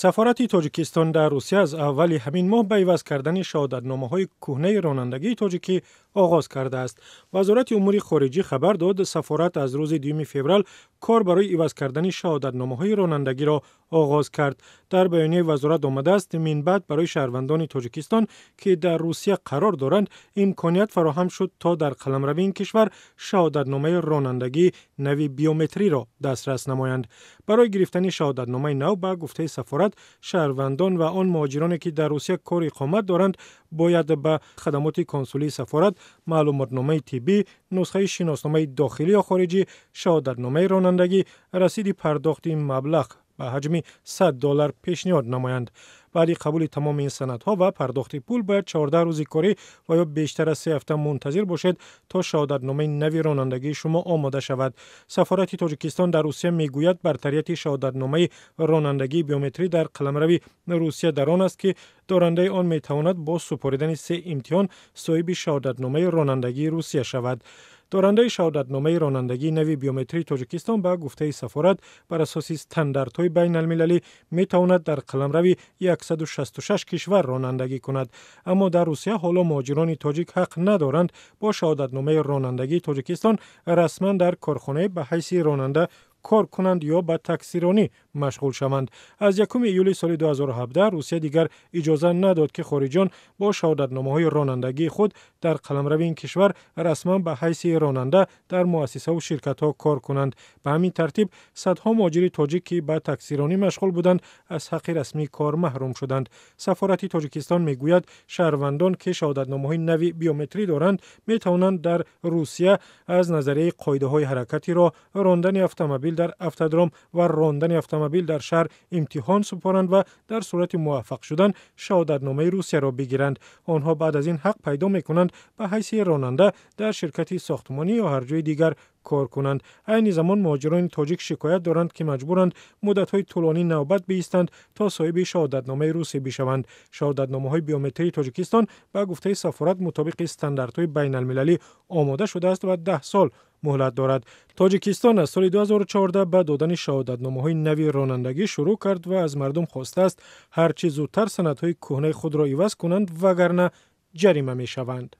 Сафорати Тоҷикистон дар Русия аз аввали ҳамин моҳ ба иваз кардани шаҳодатномаҳои кӯҳнаи ронандагии тоҷикӣ оғоз кардааст. Вазорати умури хориҷӣ хабар дод, сафорат аз рӯзи 2 феврал кор барои иваз кардани шаҳодатномаҳои ронандагиро оғоз кард. Дар баёнияи вазорат омадааст, минбаъд барои шаҳрвандони Тоҷикистон, ки дар Русия қарор доранд, имконият фароҳам шуд, то дар қаламрави ин кишвар шаҳодатномаи ронандагии нави биометриро дастрас намоянд. Барои гирифтани шаҳодатномаи нав, ба гуфтаи сафорат, шаҳрвандон ва он муҳоҷироне, ки дар Русия кор иқомат доранд, бояд ба хадамоти консулии сафорат маълумотномаи тиббӣ, нусхаи шиносномаи дохилӣ ё хориҷӣ, шаҳодатномаи ронандагӣ, расиди пардохти маблағ ба ҳаҷми 100 доллар пешниҳод намоянд. Баъди қабули тамоми ин санадҳо ва пардохти пул бояд 14 рӯзи корӣ ва ё бештар аз 3 ҳафта мунтазир бошед, то шаҳодатномаи нави ронандагии шумо омода шавад. Сафорати Тоҷикистон дар Русия мегӯяд, бартарияти шаҳодатномаи ронандагии биометрӣ дар қаламрави Русия дар он аст, ки дорандаи он метавонад бо супоридани се имтиҳон соҳиби шаҳодатномаи ронандагии Русия шавад. Дорандаи шаҳодатномаи ронандагии нави биометрии Тоҷикистон, ба гуфтаи сафорат, бар асоси стандартҳои байналмилалӣ метавонад дар қаламрави 166 кишвар ронандагӣ кунад. Аммо дар Русия ҳоло муҳоҷирони тоҷик ҳақ надоранд бо шаҳодатномаи ронандагии Тоҷикистон расман дар корхонае ба ҳайси ронанда кор кунанд ё ба таксиронӣ машғул шаванд. Аз 1 июли соли 2017 Русия дигар иҷоза надод, ки хориҷиён бо шаҳодатномаҳои ронандагии худ дар қаламрави ин кишвар расман ба ҳайси ронанда дар муассисаву ширкатҳо кор кунанд. Ба ҳамин тартиб, садҳо муҳоҷири тоҷик, ки ба таксиронӣ машғул буданд, аз ҳаққи расмии кор маҳрум шуданд. Сафорати Тоҷикистон мегӯяд, шаҳрвандон, ки шаҳодатномаҳои нави биометрӣ доранд, метавонанд дар Русия аз назарияи қоидаҳои ҳаракати роҳ, рондани автомобил дар автодром ва рондани автомобил дар шаҳр имтиҳон супоранд ва дар сурати муваффақ шудан шаҳодатномаи Русияро бигиранд. Онҳо баъд аз ин ҳақ пайдо мекунанд ба ҳайси ронанда дар ширкати сохтмонӣ ё ҳар ҷои дигар кор кунанд. Айни замон муҳоҷирони тоҷик шикоят доранд, ки маҷбуранд муддатҳои тӯлонӣ навбат биистанд, то соҳиби шаҳодатномаи русӣ бишаванд. Шаҳодатномаҳои биометрии Тоҷикистон, ба гуфтаи сафорат, мутобиқи стандартҳои байналмилалӣ омода шудааст ва 10 сол муҳлат дорад. Тоҷикистон аз соли 2014 ба додани шаҳодатномаҳои нави ронандагӣ шурӯъ кард ва аз мардум хостааст, ҳарчи зудтар санадҳои кӯҳнаи худро иваз кунанд, вагарна ҷарима мешаванд.